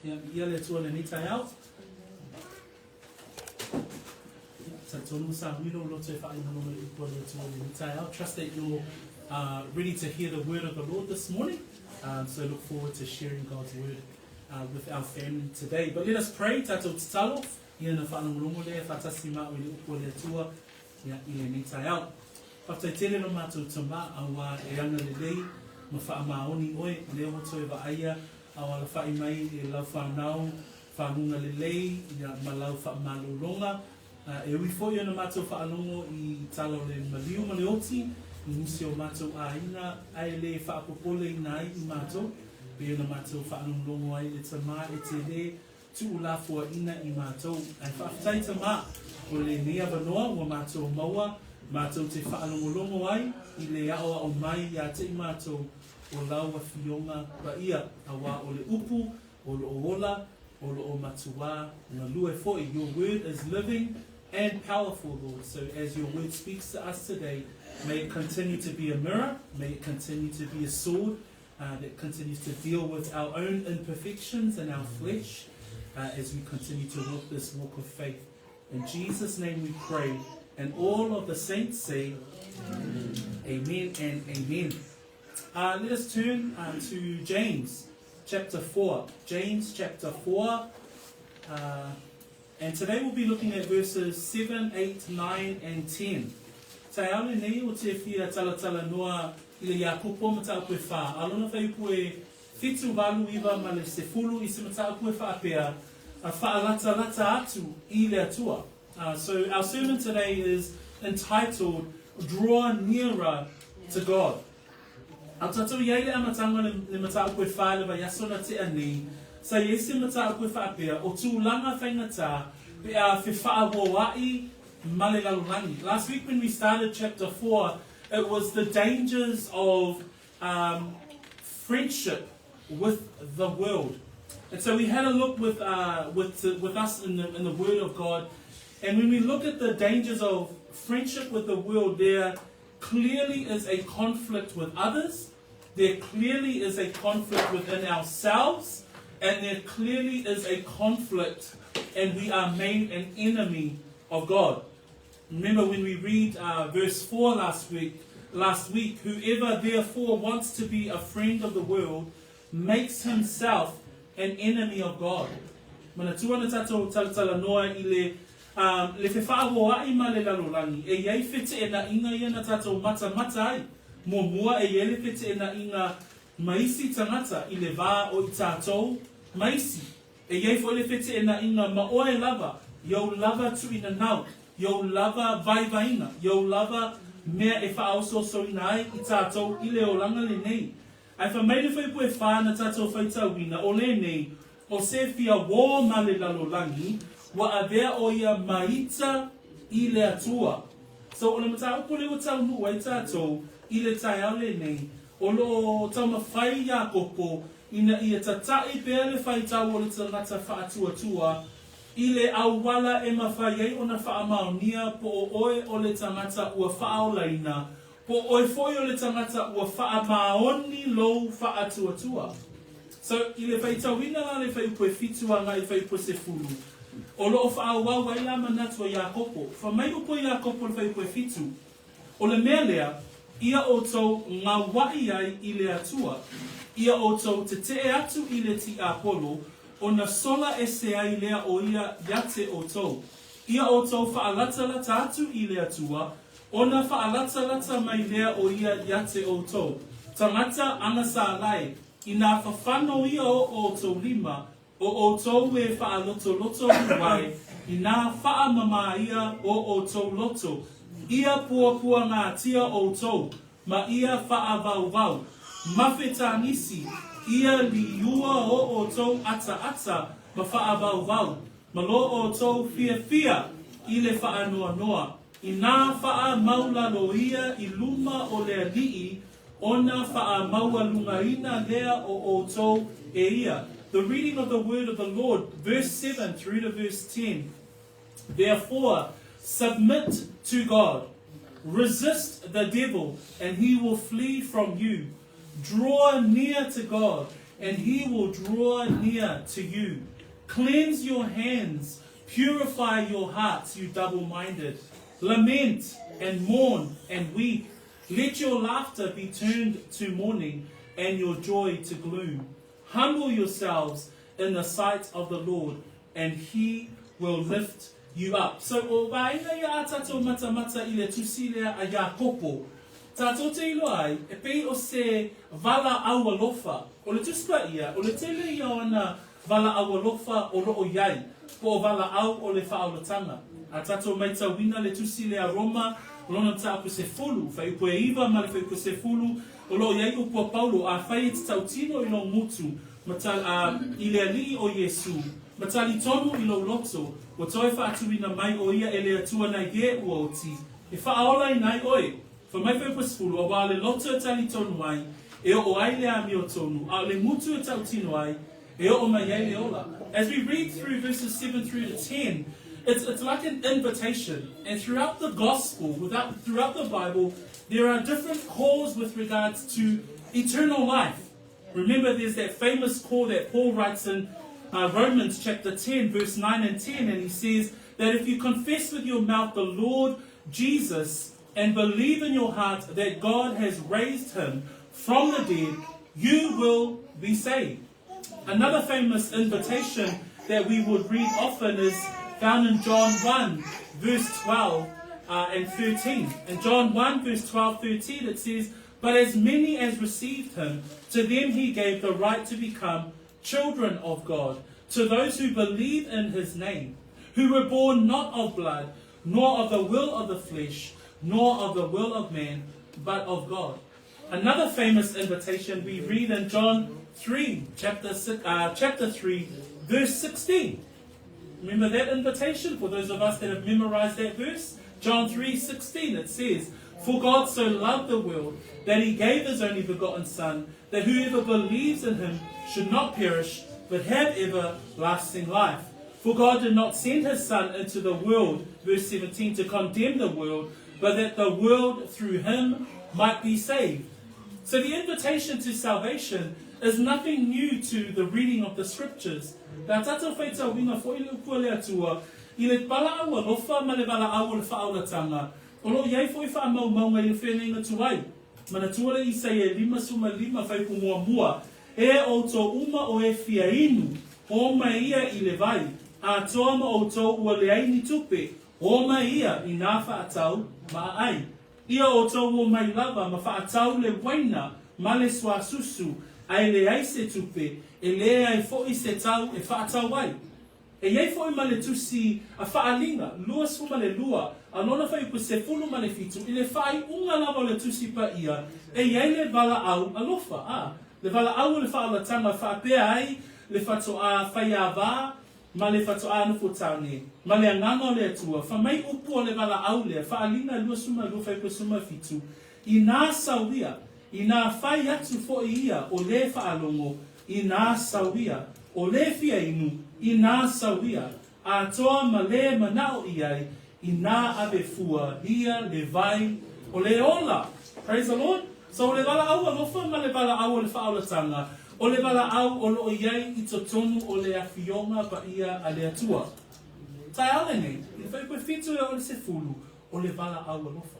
Ia, viia le Atua i lenei taeao. Ia, talitonu sa milo loto e whaaingono le upu a le Atua i lenei taeao. Trust that you're uh, ready to hear the word of the Lord this morning. Um, so look forward to sharing God's word uh, with our family today. But let us pray, tātou tatalo, ia na whaalongolongo lea, whaatasi mao i le upu a le Atua, ia, i lenei taeao. Faafetai tele lo matou tama, auā e ana lelei ma faamaoni oe, lea ua toe vaaia a o alafai mai e lau fanau faguga lelei ia ma lau faamalologa. E ui foi ona matou faalogo i tala o le maliu ma le oti i nisi o matou aiga ae le faapopoleina ai i matou, pei ona matou faalogologo ai le tama e tele tuulafoaiina i matou. Ae faafetai Tama o lenei avanoa ua matou maua matou te faalogologo ai i le aoao mai ia te i matou o lau Afioga Paia, auā o le upu o loo ola, o loo matuā galue foi. Your word is living and powerful, Lord, so as your word speaks to us today, may it continue to be a mirror, may it continue to be a sword, uh, that continues to deal with our own imperfections and our flesh uh, as we continue to walk this walk of faith. In Jesus' name we pray. And all of the saints say, Amen, amen and amen. Uh, let us turn uh, to James chapter 4. James chapter 4. Uh, and today we'll be looking at verses 7, 8, 9, and 10. Taeao lenei o te fia talatala noa i le Iakopo mataupu e whā, a lona whaiupu e whitu valu iwa ma le sefulu i se mataupu e whaapea, a whaalatalata atu i le Atua. Uh, so our sermon today is entitled Draw Nearer to God. A tatou i ai le amatanga le, le mataupu e whā le vaiaso na tea nei, sa i ai se mataupu e whaapea o tūlanga whaingatā pe a whewhaawōa'i ma le lalolagi. Last week when we started chapter 4, it was the dangers of um, friendship with the world. And so we had a look with, uh, with, with us in the, in the Word of God. And when we look at the dangers of friendship with the world, there clearly is a conflict with others, there clearly is a conflict within ourselves, and there clearly is a conflict, and we are made an enemy of God. Remember when we read uh, verse 4 last week, last week, whoever therefore wants to be a friend of the world makes himself an enemy of God. Manatua na tātou talatala noa i le, um, le whewhaawoa'i ma le lalolagi, e iai fete'ena'iga ia na tātou matamata ai. Muamua e iai le fete'ena'iga ma isi tagata i le vā o i tātou ma isi. E iai foi le fete'ena'iga ma oe lava, i ou lava tu'inanau, i ou lava vaivaiga, i ou lava mea e fa'aososoina ai i tātou i le olaga lenei. Ae fai mai le fuaiupu e whā na tātou faitauina, o lenei, o se fia wō ma le lalolagi, ua avea ʻo ia ma ita i le Atua. So, o le mataupu lea ua taunuu ai tātou i le taeao lenei, o loo taumafai Iakopo ina ia tataʻi pea le faitau o le tagata faatuatua i le auala e mafai ai ona faamaonia po o oe o le tagata ua faaolaina Po o oe foi o le tagata ua faamaoni lou faatuatua. So, i le faitauina la le fuaiupu e fitu agai i le fuaiupu e sefulu, o lo o faaauau ai la manatu a Iakopo. Fai mai upu a Iakopo i le fuaiupu e fitu, O le mea lea, ia outou gauaʻi ai i le Atua, ia outou tetee atu i le tiapolo, ona sola ese ai lea o ia ia te outou. Ia outou faalatalata atu i le Atua, Ona faalatalata mai lea o ia ia te outou, tagata agasala e, inā fafano ia o outou lima, o outou e faalotoloto ai, inā faamamā ia o outou loto, ia puapuagātia outou, ma ia faavauvau, mafetānisi, ia liua o outou ataata ma faavauvau, ma lo outou fiafia i le faanoanoa. Inā faamaulalo ia i luma o le Aliʻi, ona faamaualugaina lea o outou e ia. The reading of the word of the Lord, verse 7 through to verse 10. Therefore, submit to God. Resist the devil, and he will flee from you. Draw near to God, and he will draw near to you. Cleanse your hands, purify your hearts, you double-minded. Lament and mourn and weep. Let your laughter be turned to mourning and your joy to gloom. Humble yourselves in the sight of the Lord, and he will lift you up. So, o vaenga ia a tatou matamata i le tusi lea a Iakopo, tatou te iloa ai, e pei o se vala aualofa, o le Tusi Paia, o le tele ia o ana vala aualofa o loo iai, po o valaau o le faaolataga. A tatou maitauina le tusi lea Roma, lona mataupu sefulu, fuaiupu e iva ma le fuaiupu sefulu, o loo iai upu a Paulo, Afai e te tautino i lou gutu, ma ta, a, i le Alii o Iesu, ma talitonu i lou loto, ua toe faatuina mai o ia e le Atua nai ge ua oti, e faaolaina ai oe. Fai mai fuaiupu sefulu, Auā le loto e talitonu ai, e oo ai le amiotonu, a o le gutu e tautino ai, e oo mai ai le ola. As we read through verses 7 through to 10, it's, it's like an invitation. And throughout the gospel, without, throughout the Bible, there are different calls with regards to eternal life. Remember, there's that famous call that Paul writes in uh, Romans chapter 10, verse 9 and 10, and he says that if you confess with your mouth the Lord Jesus and believe in your heart that God has raised him from the dead, you will be saved. Another famous invitation that we would read often is found in John 1, verse 12 uh, and 13. In John 1, verse 12, 13, it says, But as many as received him, to them he gave the right to become children of God, to those who believe in his name, who were born not of blood, nor of the will of the flesh, nor of the will of man, but of God. Another famous invitation we read in John 3, chapter, six, uh, chapter 3, verse 16. Remember that invitation for those of us that have memorized that verse? John 3, 16, it says, For God so loved the world that he gave his only begotten Son, that whoever believes in him should not perish, but have everlasting life. For God did not send his Son into the world, verse 17, to condemn the world, but that the world through him might be saved. So the invitation to salvation is nothing new to the reading of the scriptures. Pe a tatou faitauina foi le upu a le Atua, i le valaau alofa ma le valaau o le faaolatanga, o lo o i ai foi faamaumauga i le feagaiga tuai. Manatua le Isaia e 55 fuaiupu muamua, E outou uma o e fia inu, o mai ia i le vai, atoa ma outou ua leai ni tupe, o mai ia i nā faatau ma aai. Ia outou o mai lava ma faatau le waina ma le suasusu, a e leai se tupe, e leai foi se tau e faatau ai. E i ai foi ma le tusi a Faaaliga 22 a lona fuaiupu 17 i le faaiuga lava o le Tusi Paia e i ai le valaau alofa, a, le valaau o le faaolataga faapea ai le fatoā faiāvā ma le fatoā nofo tāne, ma le agaga o le Atua, fa mai upu o le valaau lea, Faaaliga 22 fuaiupu 17, Inā sau ia, inā fai atu foi ia o lē faalogo, inā sau ia, o lē fia inu, inā sau ia, atoa ma lē manao i ai, inā ave fua ia le vai o le ola. Praise the Lord. So o le valaau alofa ma le valaau o le faaolataga, o le valaau o loo i ai i totonu o le Afioga Paia a le Atua. Taeao lenei, i le fuaiupu e fitu e oo i le sefulu, o le valaau alofa.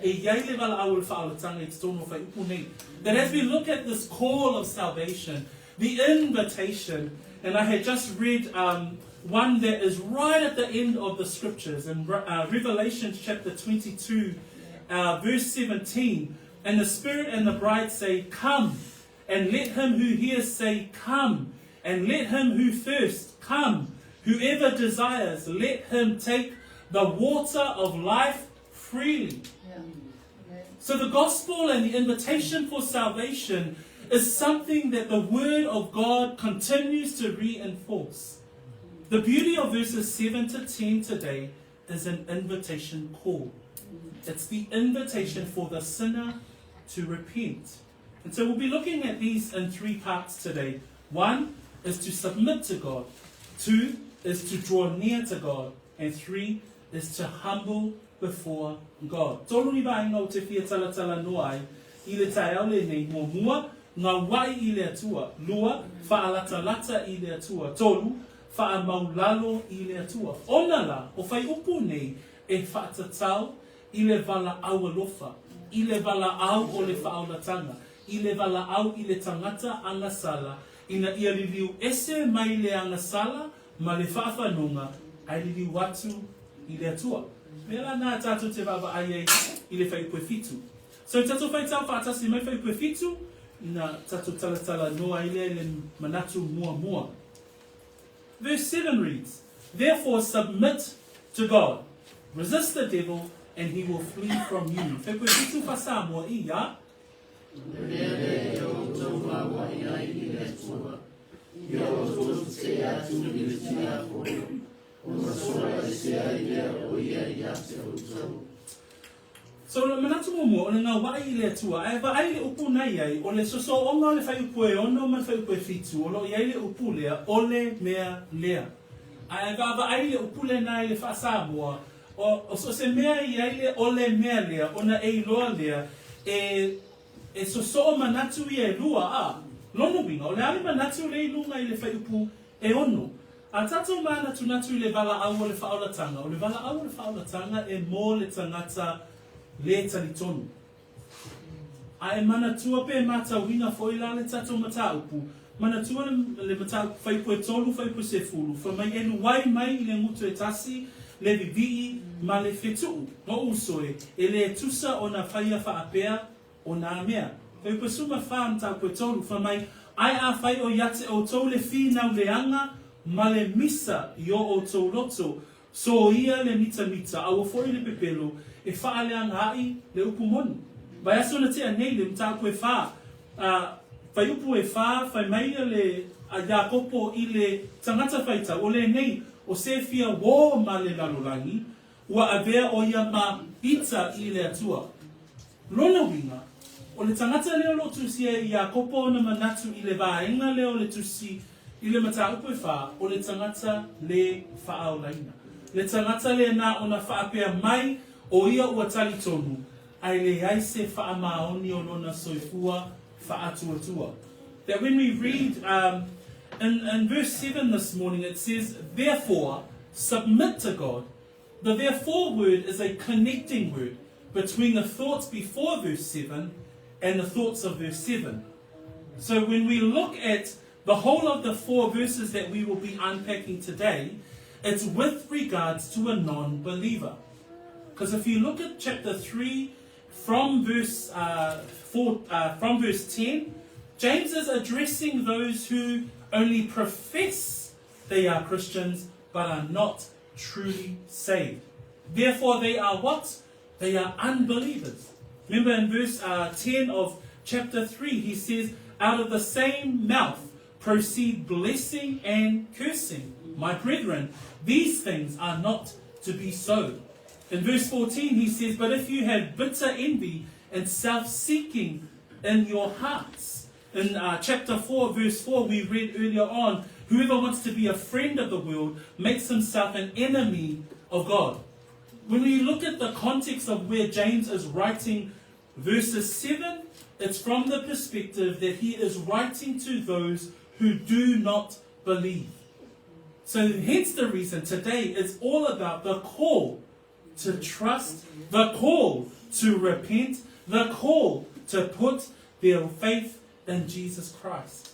E i ai le valaau o le faaolataga i totonu o fuaiupu nei. That as we look at this call of salvation, the invitation, and I had just read um, one that is right at the end of the scriptures in uh, Revelation chapter 22, uh, verse 17. And the Spirit and the bride say, Come. And let him who hears say, Come. And let him who thirsts come. Whoever desires, let him take the water of life freely. Yeah. So the gospel and the invitation for salvation is something that the word of God continues to reinforce. The beauty of verses 7 to 10 today is an invitation call. It's the invitation for the sinner to repent. And so we'll be looking at these in three parts today. One is to submit to God. Two is to draw near to God. And three is to humble before God. Tolu ni vaenga o te fia talatala noa ai i le taeao lenei. Muamua, Gauaʻi i le Atua. Lua, Faalatalata i le Atua. Tolu, Faamaulalo i le Atua. Ona la, o fuaiupu nei e faatatau i le valaau alofa, i le valaau o le faaolataga, i le valaau i le tagata agasala, ina ia liliu ese mai le agasala ma le faafanoga, ae liliu atu i le Atua. Mea la na tatou te vaavaai ai i le fuaiupu e fitu. So tatou faitau faatasi mai fuaiupu e fitu, ina tatou talatalanoa ai lea i le manatu muamua. Verse 7 reads, Therefore submit to God, resist the devil, and he will flee from you. Fuaiupu e fitu faa-Samoa i ia. O le mea lea ia outou gauaʻi ai i le Atua, ia outou tetee atu i le Tiakono, ona sola ese ai lea o ia ia te outou. So o le manatu muamua, o le gauaʻi i le Atua. Ae vaai i le upu na i ai, o le sosooga o le fuaiupu e ono ma le fuaiupu e fitu, o lo o i ai le upu lea, o le mea lea. Ae vaavaai i le upu lena i le faa-Samoa, o, o so o se mea e i ai le o le mea lea, ona e iloa lea, e, e sosoo manatu ia e lua, a. Lona uiga, o le a le manatu lea i luga i le fuaiupu e ono? A tatou mānatunatu i le valaau o le faaolataga, o le valaau o le faaolataga e mo le tagata lē talitonu. A e manatua pe matauina foi la le tatou mataupu, manatua le, le mataupu fuaiupu e tolu, fuaiupu e sefulu, fai mai e luai mai i le gutu e tasi le vivii ma le fetuu. Noʻu uso e, e lē tusa ona faia faapea o nā mea. Fuaiupu e suma fa mataupu e tolu, fai mai, Ae afai o ia te outou le finau leaga ma le misa i o outou loto, soia le mitamita, aua foi le pepelo, e faaleaga aʻi le upu moni. Vaiaso na tea nei le mataupu e fa, a, fuaiupu e fa, fai mai ia le a Iakopo i le tagata faitau, o lenei, o se fia uō ma le lalolagi, ua avea ʻo ia ma ita i le Atua. Lona uiga, o le tagata lea o lo o tusia e Iakopo ona manatu i le vaega lea o le tusi i le mataupu e fa, o le tagata lē faaolaina. Le tagata lena ona faapea mai o ia ua talitonu, ae leai se faamaoni o lona soifua faatuatua. That when we read um, in, in verse 7 this morning, it says, Therefore, submit to God. The therefore word is a connecting word between the thoughts before verse 7 and the thoughts of verse 7. So when we look at the whole of the four verses that we will be unpacking today, it's with regards to a non believer. Because if you look at chapter 3 from verse, 4, from verse 10, James is addressing those who only profess they are Christians but are not truly saved. Therefore, they are what? They are unbelievers. Remember in verse 10 of chapter 3, he says, Out of the same mouth proceed blessing and cursing. My brethren, these things are not to be so. In verse 14, he says, But if you have bitter envy and self seeking in your hearts. In chapter 4, verse 4, we read earlier on, whoever wants to be a friend of the world makes himself an enemy of God. When we look at the context of where James is writing verses 7, it's from the perspective that he is writing to those who do not believe. So, hence the reason today is all about the call to trust, the call to repent, the call to put their faith in Jesus Christ.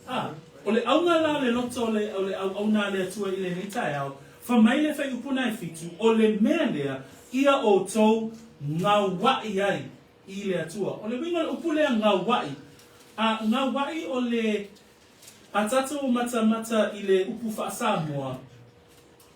A, o le auga la o le loto o le, o le auauna a le Atua i lenei taeao, fai mai le fuaiupu na e fitu, o le mea lea, ia outou gauaʻi ai i le Atua. O le uiga o le upu lea gauaʻi, a gauaʻi o le a tatou matamata i le upu faa-Samoa,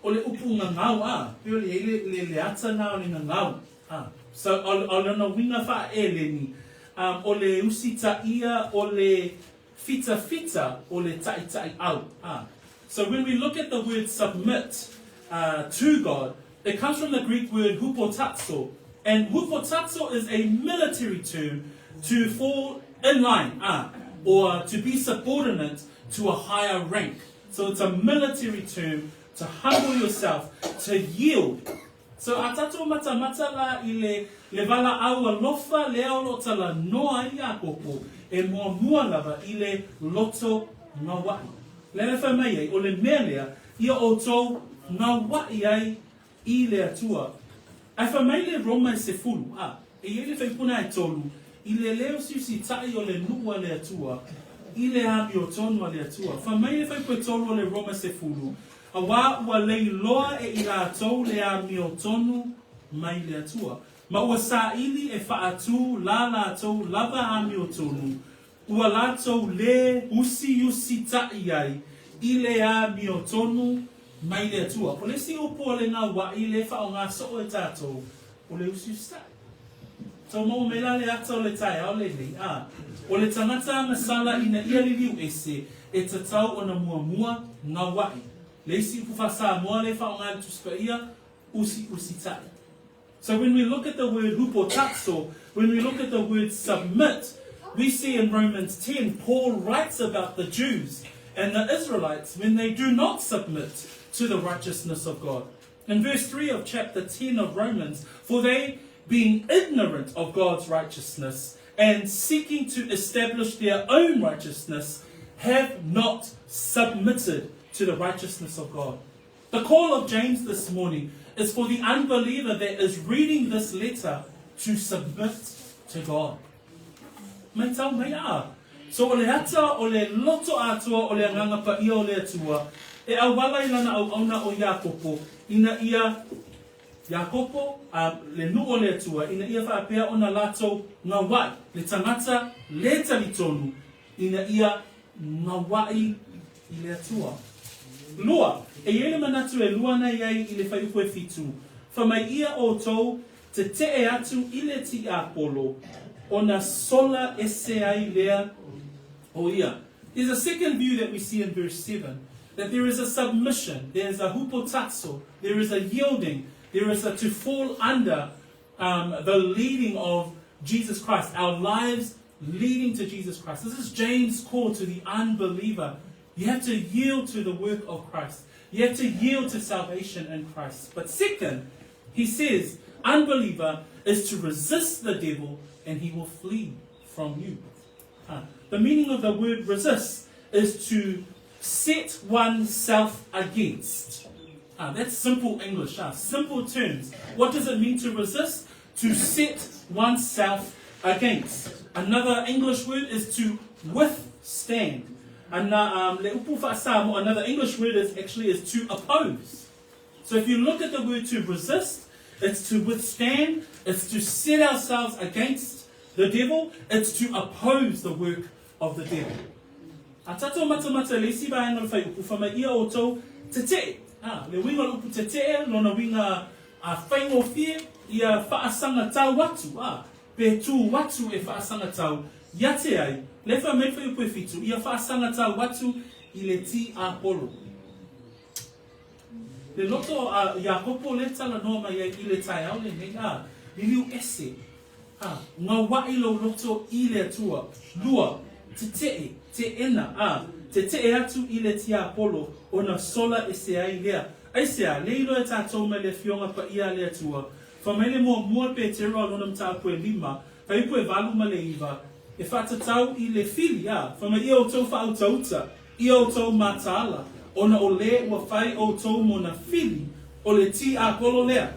o le upu gagau, a, pei o le i ai le, le, le ata na o le gagau, a. So, o, o lona uiga faa-Eleni, um, o le usitaia o le fitafita o le taʻitaʻiʻau, a. So when we look at the word submit to God, it comes from the Greek word hupotatso, and hupotatso is a military term to fall in line, or to be subordinate to a higher rank. So it's a military term to humble yourself, to yield. So a tatou matamata la i le, le valaau alofa lea o lo o talanoa ai Iakopo, e muamua lava i le loto gauaʻi. Lea e fai mai ai, o le mea lea, ia ʻoutou gauaʻi ai i le Atua. Ae fai mai le Roma e sefulu, a, e i ai le faipuna e tolu, i le lē usiusitaʻi o le nuʻu a le Atua, i le amiotonu a le Atua. Fai mai le faipu e tolu o le Roma e sefulu, Auā ua leiloa e i latou le amiotonu mai le Atua, ma ua saili e faatū la latou lava amiotonu, ua latou lē usiusitaʻi ai i le amiotonu mai le Atua. O le isi upu o le gauaʻi lē faaaoga soo e tatou, o le usiusitaʻi. Tau maua mai la le ata o le taeao lenei, a o le tagata agasala ina ia liliu ese, e tatau ona muamua gauaʻi. Le isi upu faa-Samoa lē faaaoga e le Tusi Paia, usiusitaʻi. So when we look at the word hupotasso, when we look at the word submit, we see in Romans 10, Paul writes about the Jews and the Israelites when they do not submit to the righteousness of God. In verse 3 of chapter 10 of Romans, for they, being ignorant of God's righteousness and seeking to establish their own righteousness, have not submitted to the righteousness of God. The call of James this morning is for the unbeliever that is reading this letter to submit to God. Mai tau mai a. So o le ata o le loto atoa o le Agaga Paia o le Atua e auala i lana auauna o Iakopo ina ia Iakopo a le nuu o le Atua ina ia faapea ona latou gauaʻi le tagata le talitonu ina ia gauaʻi i le Atua. Lua, e i ai le manatu e lua ana i ai i le fuaiupu e fitu, Fai mai ia ʻoutou teteʻe atu i le tiapolo, ona sola ese ai lea o ia. There's a second view that we see in verse 7, that there is a submission, there is a hupotasso, there is a yielding, there is a to fall under um, the leading of Jesus Christ, our lives leading to Jesus Christ. This is James' call to the unbeliever. You have to yield to the work of Christ. You have to yield to salvation in Christ. But second, he says, unbeliever is to resist the devil and he will flee from you. The meaning of the word resist is to set oneself against. That's simple English, simple terms. What does it mean to resist? To set oneself against. Another English word is to withstand. And um, another English word is actually is to oppose. So if you look at the word to resist, it's to withstand, it's to set ourselves against the devil, it's to oppose the work of the devil. A tatou matamata le isi vaega o le fuaiupu, fai mai ia outou teteʻe. A, le uiga o le upu teteʻe, lona uiga a faigofie ia faasagatau atu, a, pe tū atu e faasagatau ia te ai, le fai mai le fuaiupu e fitu, ia faasagatau atu i le tiapolo. Le loto a Iakopo le talanoa mai ai i le taeao lenei, a, liliu ese, a, gauaʻi lou loto i le Atua. Lua, teteʻe, teʻena, a, teteʻe atu i le tiapolo, ona sola ese ai lea. Aisea, le iloa e tatou mai le Afioga Paia a le Atua, fai mai le muamua Petero a lona mataupu e lima, fuaiupu e valu ma le iva, e faatatau i le fili, a, fai mai ia outou faautauta, ia outou mataala, ona o le ua fai outou mona fili, o le tiapolo lea.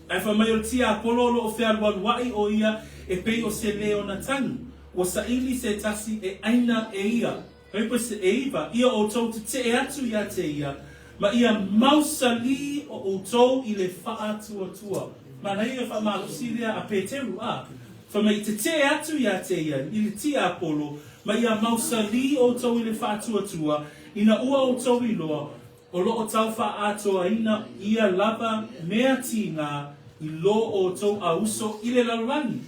Ae fai mai o le tiapolo o loo fealualuaʻi o ia e pei o se lē ona tagi, ua saili se tasi e ʻaina e ia. Fuaiupu e iva, ia outou teteʻe atu ia te ia, ma ia mausalī o outou i le faatuatua. Manaia ia faamalosi lea a Peteru, a, fai mai i teteʻe atu ia te ia i le tiapolo, ma ia mausalī outou i le faatuatua, ina ua outou iloa, O lo o tau faaatoaina ia lava mea tīgā i lō outou auso i le lalolagi.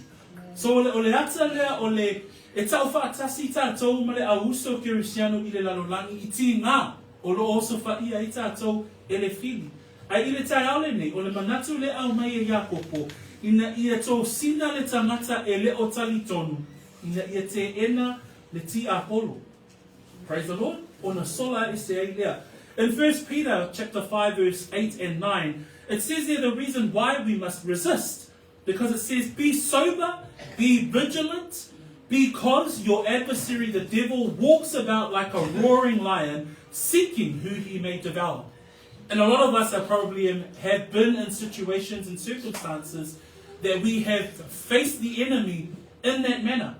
So o le, o le ata lea o le, e tau faatasi tatou ma le auso Kerisiano i le lalolagi i tīgā o lo o osofaia ai tatou e le fili. Ae i le taeao lenei, o le manatu le aumai e Iakopo, ina ia tosina le tagata e le o talitonu, ina ia teena le tiapolo. Praise the Lord. Ona sola ese ai lea. In 1 Peter chapter 5 verse 8 and 9, it says there the reason why we must resist. Because it says, be sober, be vigilant. Because your adversary the devil walks about like a roaring lion, seeking who he may devour. And a lot of us are probably in, have been in situations and circumstances that we have faced the enemy in that manner.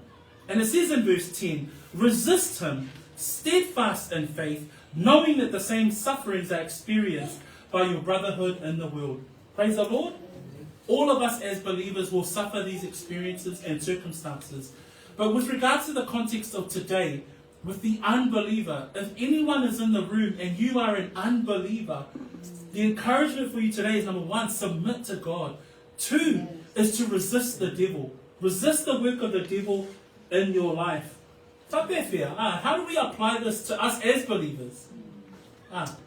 And it says in verse 10 resist him, steadfast in faith, knowing that the same sufferings are experienced by your brotherhood in the world. Praise the Lord. All of us as believers will suffer these experiences and circumstances. But with regards to the context of today, with the unbeliever, if anyone is in the room and you are an unbeliever, the encouragement for you today is number one, submit to God. Two is to resist the devil. Resist the work of the devil in your life. Ah, how do we apply this to us as believers? Ah,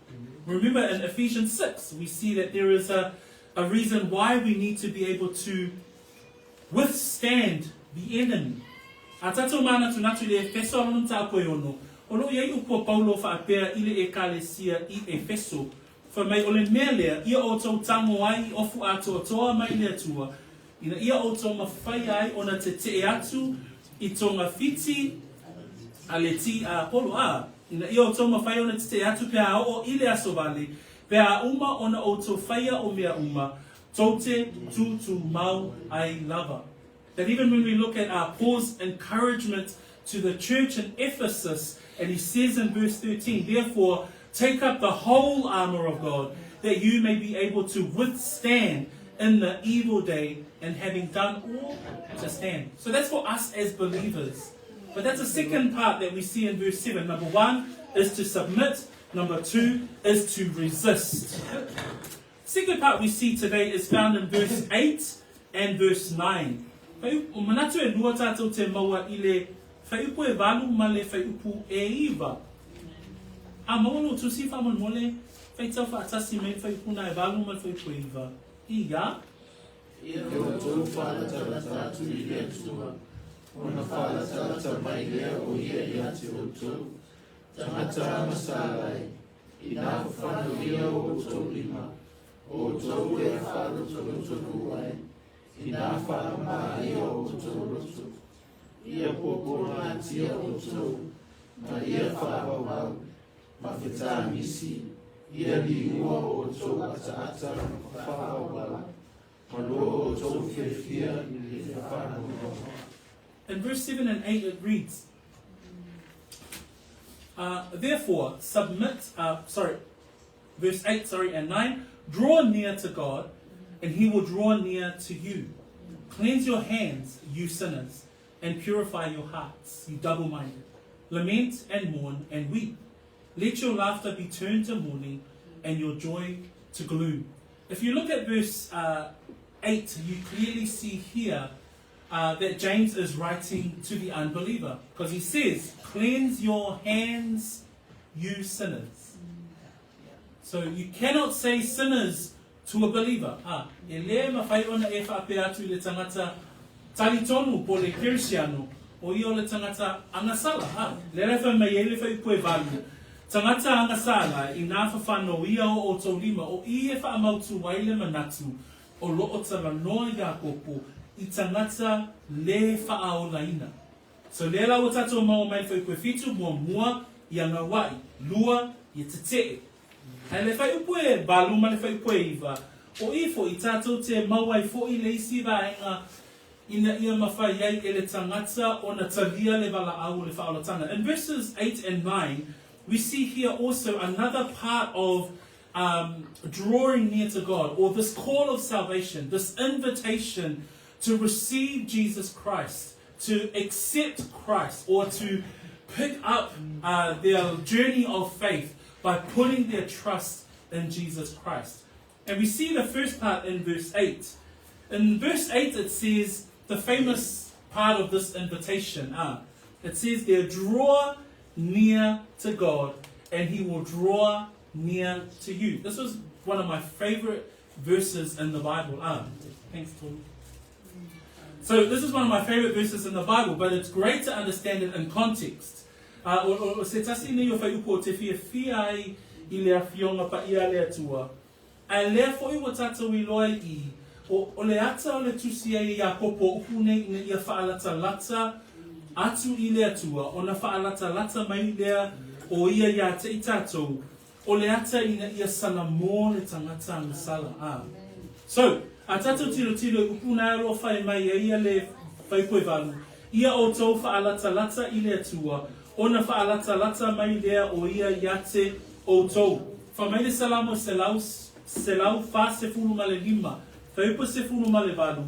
remember in Ephesians 6, we see that there is a, a reason why we need to be able to withstand the enemy. A tātou mānatunatu le Efeso alona tāko e ono, o lo iai upo Paulo whaapea i le ekalesia i Efeso, wha mai o le mea lea, ia o tau tango ai i ofu atoa toa mai le atua, ina ia o tau mawhai ai ona te te e atu i tonga whiti a le ti a polo a, ina ia o tau mawhai ona te te atu pea o i le aso vale, pea uma ona o tau whaia o mea uma, tau te tū mau ai lava. That even when we look at Paul's encouragement to the church in Ephesus, and he says in verse 13, Therefore, take up the whole armor of God, that you may be able to withstand in the evil day, and having done all, to stand. So that's for us as believers. But that's the second part that we see in verse 7. Number one is to submit. Number two is to resist. Second part we see today is found in verse 8 and verse 9. O manatu e lua tātou te maua i le whaiupu e valu ma le whaiupu e iwa. A maua lo tusi whamolmole, whaitau whaatasi me whaiupu na e valu ma le whaiupu e iwa. I ia? Ia o tō whaalatalata atu i le Atua, ona whaalatalata mai lea o ia ia te o tō, tangata agasala e, i nā whawhanalia o tō lima, o tō e whaalotolotolu ai, i nā whaamāia o tō roto. Ia pōpō o tō, ma ia whaawawau, ma whetāmisi, ia liua o tō ataata whaawawau, ma loa o tō whiawhia i le whawhanaua. In verse 7 and 8 it reads, Therefore, submit, verse 8, sorry, and 9, draw near to God, and he will draw near to you. Cleanse your hands, you sinners, and purify your hearts, you double-minded. Lament and mourn and weep. Let your laughter be turned to mourning and your joy to gloom. If you look at verse 8, you clearly see here that James is writing to the unbeliever, because he says, cleanse your hands, you sinners. So you cannot say sinners to a believer. Ah, e le mawhai ona e whaapea atu i le tangata talitonu po le Kristiano, o ia o le tangata angasala. Ah, le refa mai e le whai pue valu. Tangata angasala i nā whawhano ia o o tō lima, o i e whaamautu waile manatu, o lo o tala noa i a kopo, i tangata le whaaolaina. So le la o tātou mau mai whai pue whitu, mua mua i anga wai, lua i te te. Hei le whai upu e valu ma le whai upu e iwa, o ifo i tātou te mauai fo i le isi vaenga ina ia mawhai ai e le tangata o na talia le wala au le whaolatanga. In verses 8 and 9, we see here also another part of drawing near to God, or this call of salvation, this invitation to receive Jesus Christ, to accept Christ, or to pick up their journey of faith by putting their trust in Jesus Christ. And we see the first part in verse 8. In verse 8 it says, the famous part of this invitation, it says there, draw near to God and he will draw near to you. This was one of my favorite verses in the Bible. Thanks, Tony. So this is one of my favorite verses in the Bible, but it's great to understand it in context. O se tasi nei o whai upo te fia fia ai i le awhionga pa ia le atua. A lea foi o tātou i loa i, o le ata o le tusi ai i a kopo upu nei ina ia whaalata lata atu i le Atua, ona faalatalata mai lea o ia iā te i tātou, o le ata ina ia salamō le tagata agasala. A. So, a tātou tilotilo i upu nā e aloa whai mai e ia le fuaiupu e valu, ia outou faalatalata i le Atua, ona faalatalata mai lea o ia iā te outou. Fai mai le Salamo 145, fuaiupu e 18,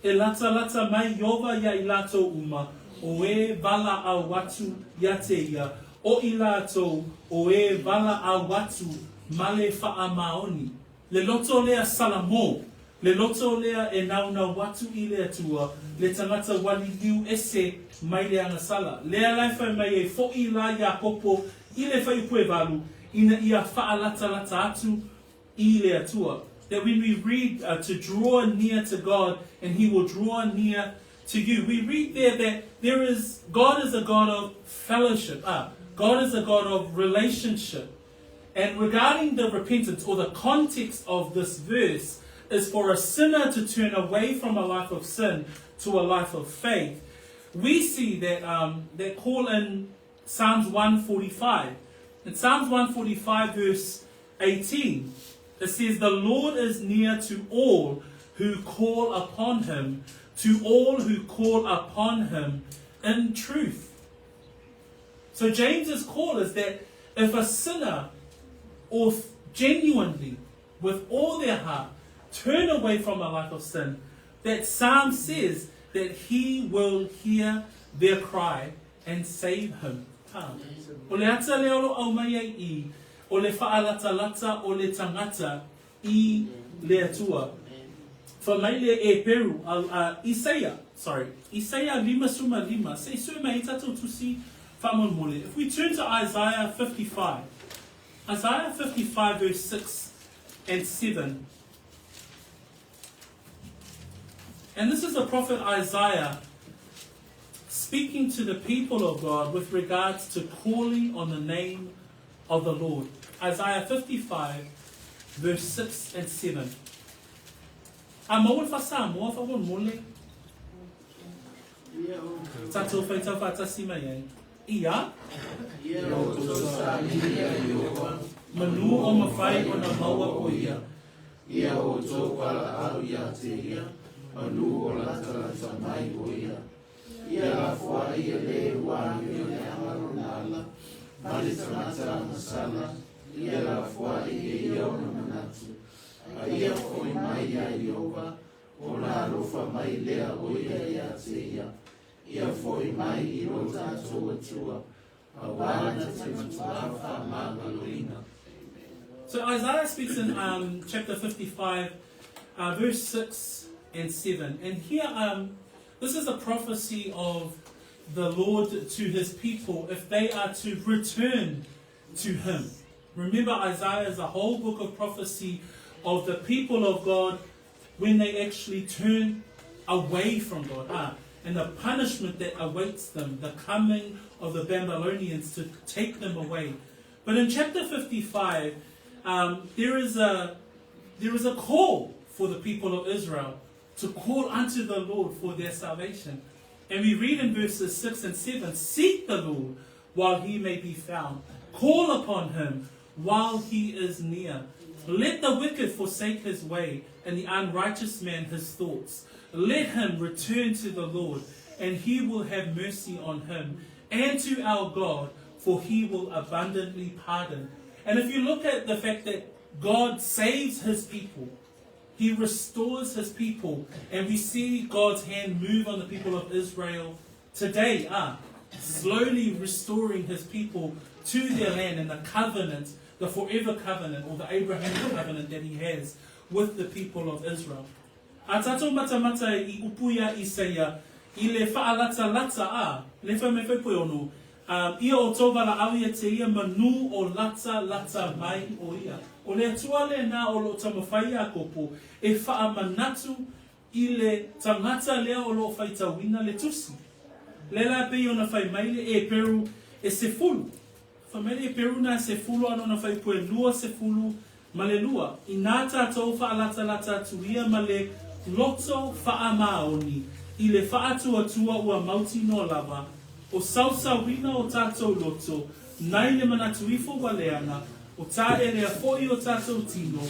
E latalata mai Ieova iā i lātou uma, o e valaau atu iā te ia, o i lātou o e valaau atu ma le faamaoni. Le loto lea Salamo, le loto lea e naunau atu i le Atua, le tagata waliliu ese mai le agasala. Lea la e fai mai ai foʻi la Iakopo i le fuaiupu e valu, ina ia faalatalata atu i le Atua. That when we read uh, to draw near to God and he will draw near to you, we read there that there is God is a God of fellowship. Ah, God is a God of relationship. And regarding the repentance or the context of this verse is for a sinner to turn away from a life of sin to a life of faith. We see that um, that call in Psalms 145. In Psalms 145 verse 18, it says, The Lord is near to all who call upon him, to all who call upon him in truth. So James's call is that if a sinner or genuinely, with all their heart, turn away from a life of sin, that Psalm says that he will hear their cry and save him. Ha. O le ata lea o lo o aumai ai i, o le faalatalata o le tagata i le Atua. Fai mai le Eperu, a, a Isaia, sorry, Isaia 55, se i sue mai ai tatou tusi faamolemole. If we turn to Isaiah 55, Isaiah 55 verse 6 and 7, And this is the prophet Isaiah speaking to the people of God with regards to calling on the name of the Lord. Isaiah 55, verse 6 and 7. A maua le faa-Samoa faamolemole. Tatou faitau faatasi mai ai. Ia. Ia outou saili iā Ieova. Manu o mafai ona maua o ia. Ia outou valaau ia te ia, manu o latalata mai o ia. Ia lafoai e le ua amio leaga lona ala, ma le tagata agasala, ia lafoai e ia ona manatu. A ia foi mai iā Ieova, ona alofa mai lea o ia ia te ia. Ia foi mai i lo tatou Atua, auā na te matuā faamagaloina. So Isaiah speaks in um, chapter 55, uh, verse 6 and 7. And here, um, this is a prophecy of the Lord to his people if they are to return to him. Remember, Isaiah is a whole book of prophecy of the people of God when they actually turn away from God. Ah, and the punishment that awaits them, the coming of the Babylonians to take them away. But in chapter 55, um, there, is a, there is a call for the people of Israel to call unto the Lord for their salvation. And we read in verses 6 and 7 Seek the Lord while he may be found, call upon him while he is near. Let the wicked forsake his way, and the unrighteous man his thoughts. Let him return to the Lord, and he will have mercy on him, and to our God, for he will abundantly pardon. And if you look at the fact that God saves his people, he restores his people, and we see God's hand move on the people of Israel today, ah, slowly restoring his people to their land and the covenant, the forever covenant, or the Abrahamic covenant that he has with the people of Israel. A tatou matamata i upu ia Isaia i le faalatalata a le fai mai fai ono, um, ia o tou valaau ia te ia manu o lata lata mai o ia. O le Atua lena o loo taumafai Iakopo e faamanatu i le tagata lea o loo faitauina le tusi. Le la pei ona fai mai le Eperu e sefulu. Fai mai le Eperu na e sefulu ana ona fai pue 22. Inā tātou faalatalata atu ia ma le loto faamaoni i le faatuatua ua mautinoa lava O sausauina o tatou loto, nai le manatu ifo ua leaga, o taelea foi o tatou tino,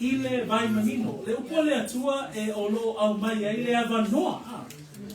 i le vai manino. Le upu a le Atua e o lo o aumai ai le avanoa, a.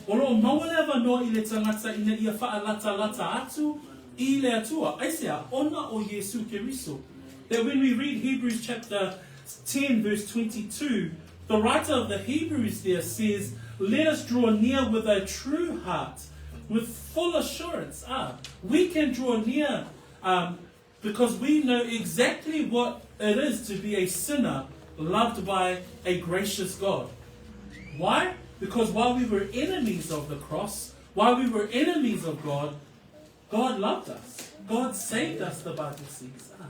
O lo o maua le avanoa i le tagata ina ia faalatalata atu i le Atua. Aisea? Ona o Iesu Keriso. That when we read Hebrews chapter 10 verse 22, the writer of the Hebrews there says, Let us draw near with a true heart, with full assurance. Ah, we can draw near um, because we know exactly what it is to be a sinner loved by a gracious God. Why? Because while we were enemies of the cross, while we were enemies of God, God loved us. God saved us, the Bible says. Ah.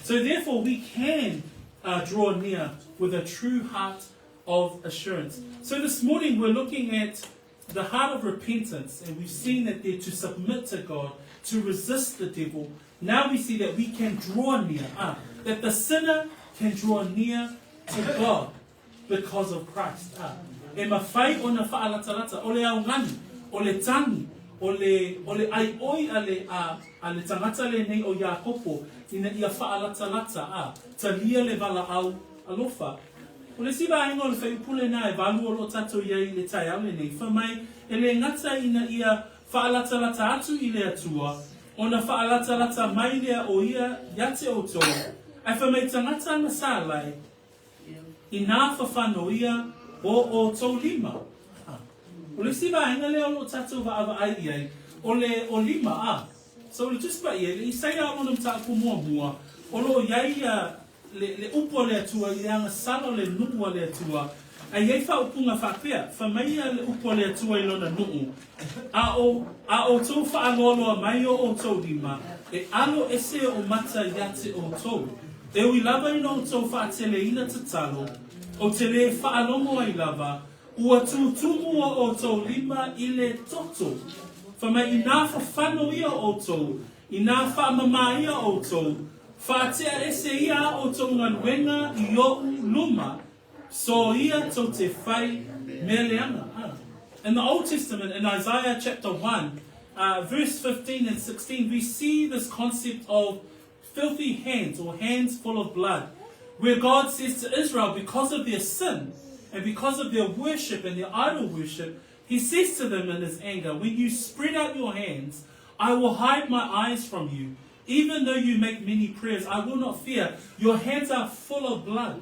So therefore, we can uh, draw near with a true heart of assurance. So this morning, we're looking at the heart of repentance, and we've seen that they're to submit to God, to resist the devil. Now we see that we can draw near, ah, that the sinner can draw near to God because of Christ. Ah. E mafai ona faalatalata, o le augani, o le tagi, o le, o le aioi a le, a, a le tagata lenei o Iakopo, ina ia faalatalata, a, talia le valaau alofa. O le isi vaega o le fuaiupu lena e valu o lo o tatou i ai i le taeao lenei, fai mai, e le gata ina ia faalatalata atu i le Atua, ona faalatalata mai lea o Ia ia te outou, ae fai mai tagata ana salai, Inā fafano ia o outou lima. A. O le isi vaega lea o lo o tatou vaavaai i ai, o le o lima, a. So o le Tusi Paia, i le Isaia o lona mataupu muamua, o lo o i ai ia le, le upu a le Atua i le agasala o le nuu a le Atua, a i ai faaupuga faapea, fai mai ia le upu a le Atua i lona nuu, A o a outou faaloaloa mai o outou lima, e alo ese o mata ia te outou. E ui lava ina outou faateleina tatalo, ou te lē faalogo ai lava, ua tutumu o outou lima i le toto. Fai mai inā fafano ia outou, inā faamamā ia outou, faatea ese ia a outou galuega i oʻu luma, so ia tou te fai mea leaga. Ah. In the Old Testament, in Isaiah chapter 1, uh, verse 15 and 16, we see this concept of filthy hands or hands full of blood, where God says to Israel, because of their sin and because of their worship and their idol worship, He says to them in his anger, When you spread out your hands, I will hide my eyes from you. Even though you make many prayers, I will not fear. Your hands are full of blood.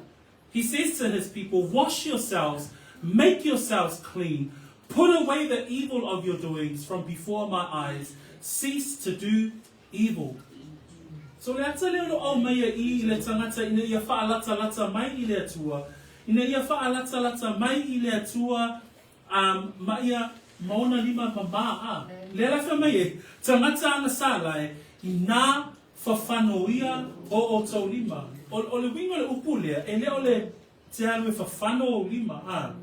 He says to his people, Wash yourselves, make yourselves clean, put away the evil of your doings from before my eyes, cease to do evil. So le ata lea o lo o aumai i le tagata ina ia faalatalata mai i le Atua, ina ia faalatalata mai i le Atua um, ma ia ma ona lima mamā a. Lea la fai mai e, tagata agasala e, inā fafano ia o outou lima. O, o le uiga o le upu lea, e le o le te alu e fafano ou lima, a,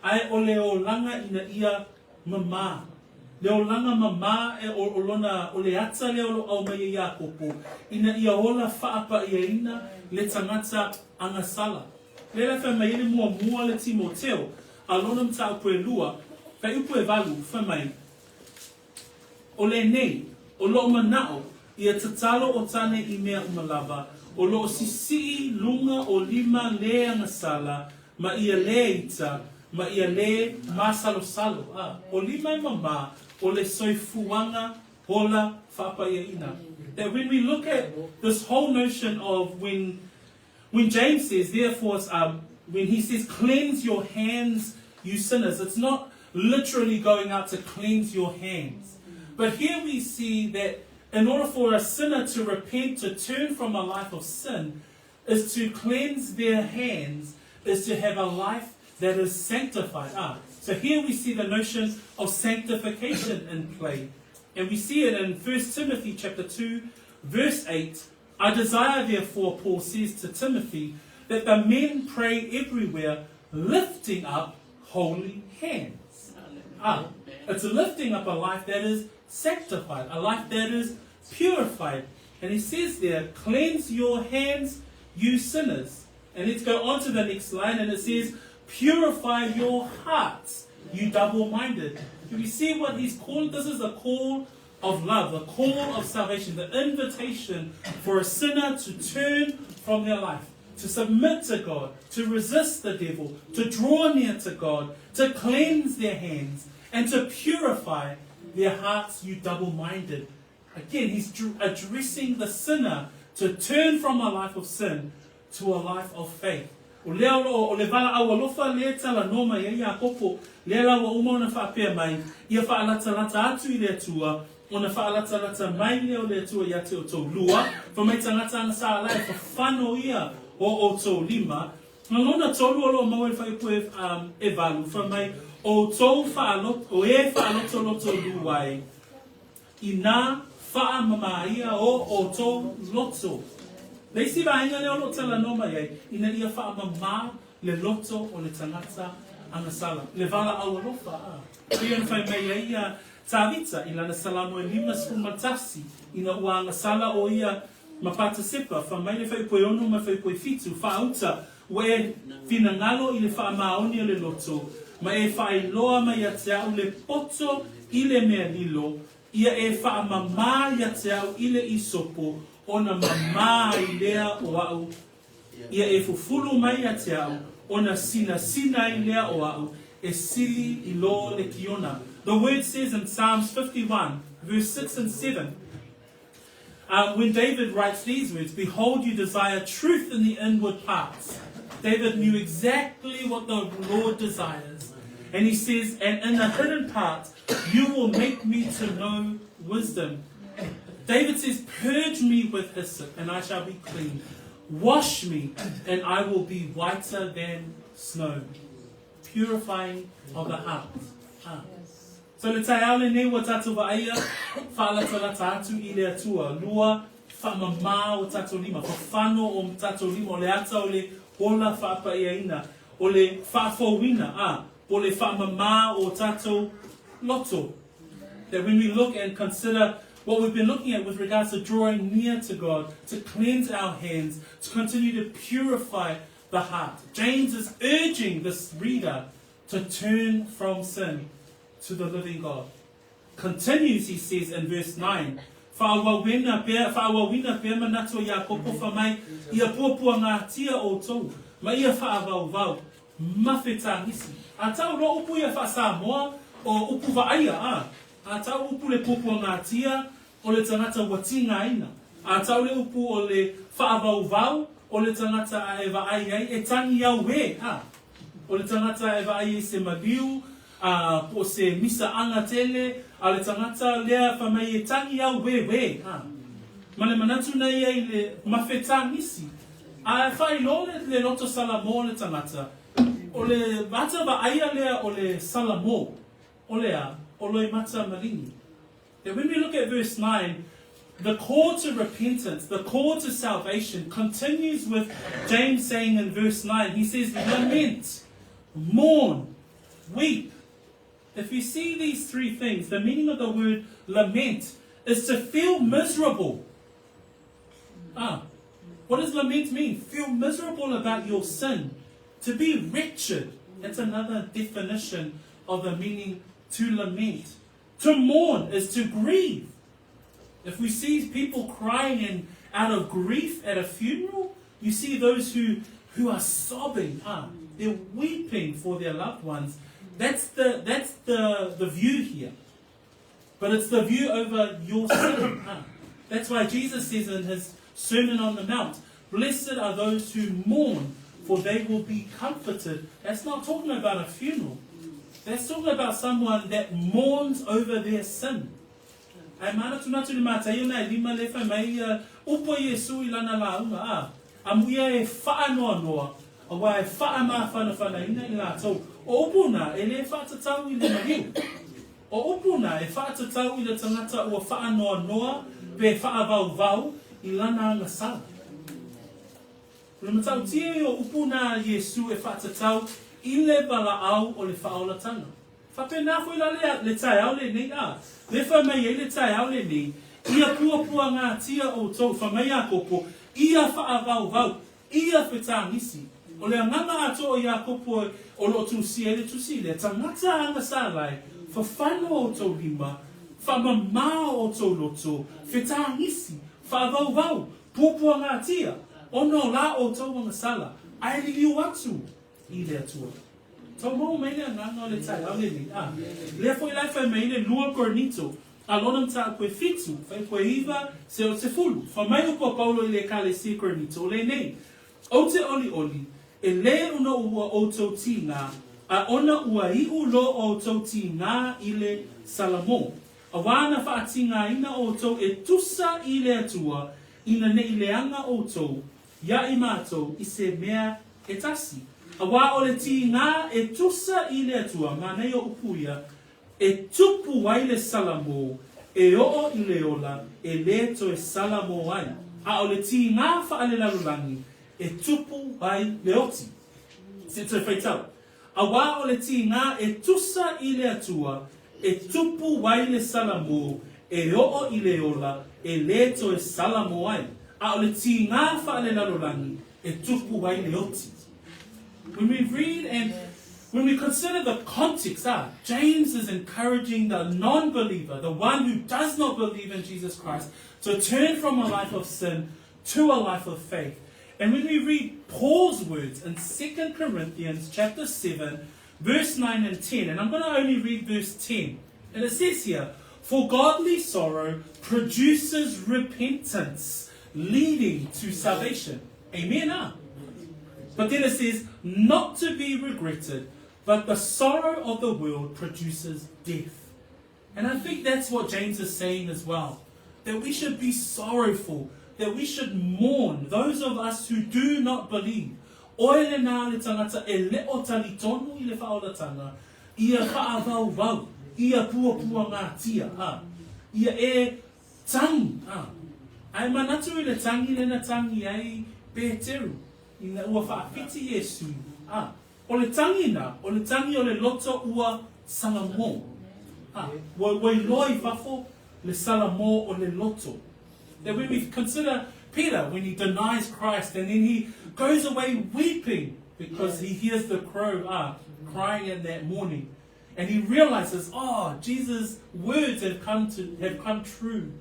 ae o le olaga ina ia mamā. Le olaga mamā e o, o lona, o le ata lea o lo o aumai e Iakopo, ina ia ola faapaiaina le tagata agasala. Lea la fai mai ai le muamua le Timoteo, a lona mataupu e lua, fuaiupu e valu, fai mai, O lenei, o loʻu manaʻo, ia tatalo o tane i mea uma lava, o loʻo sisiʻi luga o lima lē agasala, ma ia lē ita, ma ia lē māsalosalo, a o lima e mamā, o le soifuaga ola faapaiaina. That when we look at this whole notion of when When James says, therefore, um, when he says, cleanse your hands, you sinners, it's not literally going out to cleanse your hands. But here we see that in order for a sinner to repent, to turn from a life of sin, is to cleanse their hands, is to have a life that is sanctified. Ah, so here we see the notion of sanctification in play. And we see it in 1 Timothy chapter 2, verse 8, I desire, therefore, Paul says to Timothy, that the men pray everywhere, lifting up holy hands. Ah, it's lifting up a life that is sanctified, a life that is purified. And he says there, cleanse your hands, you sinners. And let's go on to the next line, and it says, purify your hearts, you double minded. Do we see what he's calling? This is a call of love, the call of salvation, the invitation for a sinner to turn from their life, to submit to God, to resist the devil, to draw near to God, to cleanse their hands, and to purify their hearts, you double minded. Again, he's addressing the sinner to turn from a life of sin to a life of faith. O lea o loo o le valaau alofa lea talanoa mai ai Iakopo, lea la ua uma ona faapea mai, ia faalatalata atu i le Atua, ona faalatalata mai lea o le Atua ia te outou. Lua, fa mai tagata agasala e fafano ia o outou lima. Ma lona tolu o loo maua i le fuaiupu e, um, e valu, fa mai, outou faaloto, o e faalotoloto lu ai, Inā faamamā ia o outou loto. Le isi vaega lea o lo o talanoa mai ai, ina ia faamamā le loto o le tagata agasala, le valaau alofa, ā. Pei ona fai mai ai ia Tāvita i lana Salamo e 51, ina ua agasala ʻo ia ma Patasepa, fai mai le fuaiupu e ono ma le fuaiupu e fitu, Faauta, ua e finagalo i le faamaoni o le loto, ma e faailoa mai ia te au le poto i le mea lilo, ia e faamamā ia te au i le isopo, ona mamā ai lea o a'u, ia e fufulu mai ia te au, ona sinasina ai lea o a'u, e sili i lo le kiona. The word says in Psalms 51, verse 6 and 7, when David writes these words, Behold, you desire truth in the inward parts. David knew exactly what the Lord desires. And he says, And in the hidden part, you will make me to know wisdom. David says, Purge me with hyssop, and I shall be clean. Wash me, and I will be whiter than snow. Purifying of the heart. Ah. So le taeao lenei ua tatou vaaia, faalatalata atu i le Atua, lua, faamamā o tatou lima, fafano o tatou lima, o le ata o le ola faapaiaina, o le faafouina, a, po o le faamamā o tatou loto. That when we look and consider what we've been looking at with regards to drawing near to God, to cleanse our hands, to continue to purify the heart. James is urging this reader to turn from sin to the living God. Continues, he says in verse 9, Faaauauina pea, faaauauina pea manatu o Iakopo fa mai, ia puapuagatia outou, ma ia faavauvau, ma fetagisi. A tau loa upu ia faa-Samoa, o upu vaaia, a. A tau upu le puapuagatia o le tagata ua tigaina. A tau le upu o le faavauvau o le tagata a e vaai ai, e tagi au e, a. O le tagata e vaai ai se maliu, a, po o se misa aga tele, a o le tagata lea fai mai e tagi au uēuē, a. Ma le manatu na ia i le mafetagisi, a e faailoa le, le loto Salamo o le tagata, o le ata vaaia lea o le Salamo, o le a, o loimata maligi. That when we look at verse 9, the call to repentance, the call to salvation continues with James saying in verse 9, he says, Lament, mourn, weep. If you see these three things, the meaning of the word lament is to feel miserable. Ah, what does lament mean? Feel miserable about your sin. To be wretched. That's another definition of the meaning to lament. To mourn is to grieve. If we see people crying in, out of grief at a funeral, you see those who, who are sobbing, huh? They're weeping for their loved ones. That's the, that's the, the view here. But it's the view over your sin. Huh? That's why Jesus says in his Sermon on the Mount, Blessed are those who mourn, for they will be comforted. That's not talking about a funeral. That's talking about someone that mourns over their sin. Ae manatunatu le mataia na e lima le fai mai ia upu a Iesu i lana lauga, a, amuia e faanoanoa, aua e faamafanafanaina i latou. O upu na, e le faatatau i le maliu. O upu na, e faatatau i le tagata ua faanoanoa pe faavauvau i lana agasala. O le matautia ia o upu na a Iesu e faatatau i le valaau o le faaolatanga. Faapena foi la le, le taeao lenei, a, le fai mai ai le taeao lenei, Ia puapuagatia outou, fai mai Iakopo, ia faavauvau, ia fetagisi. O le agaga atoa o Iakopo o lo o tusia ai le tusi lea, tagata agasala e, fafano outou lima, Faamamao outou loto, fetagisi, faavauvau, puapuagatia, ona o la outou agasala, ae liliu atu i le Atua. Tau maua mai le agaga o le taeao lenei, a lea foi la e fai mai ai le lua Korinito, a lona mataupu e fitu, fuaiupu e iva, seia o sefulu. Fai mai upu a Paulo i le Ekalesia i Korinito lenei, Ou te ʻoliʻoli, e lē ona ua ʻoutou tīgā, a ona ua iʻu lo ʻoutou tīgā i le Salamō. Auā na faatīgāina ʻoutou e tusa i le Atua, ina neʻi leaga ʻoutou iā i mātou i se mea e tasi. Auā o le tīgā e tusa i le Atua, manaia upu ia, e tupu ai le Salamō, e oo i le ola, e lē toe Salamō ai. A o le tīgā faalelalolagi, e tupu ai le oti. Se toe faitau. Auā o le tīgā e tusa i le Atua, e tupu ai le Salamō, e oo i le ola, e lē toe Salamō ai. A o le tīgā faalelalolagi, e tupu ai le oti. When we read and when we consider the context, ah, James is encouraging the non-believer, the one who does not believe in Jesus Christ, to turn from a life of sin to a life of faith. And when we read Paul's words in 2 Corinthians chapter 7, verse 9 and 10, and I'm going to only read verse 10, and it says here, For godly sorrow produces repentance, leading to salvation. Amen. Ah? But then it says, not to be regretted, but the sorrow of the world produces death. And I think that's what James is saying as well. That we should be sorrowful, that we should mourn those of us who do not believe. Oe le nā le tangata e leo talitonu i le whaolatanga, ia whaavauvau, ia puapua ngā tia, a. Ia e tangi, a. Ae manatu i le tangi lena tangi ai Peteru, ina ua whaawhiti Iesu, a. O le tangi na, o le tangi o le loto ua salamō. A, ua, ua iloa i fafo le salamō o le loto. That when we consider Peter, when he denies Christ and then he goes away weeping because he hears the crow ah, crying in that morning. And he realizes, oh, Jesus' words have come to have come true.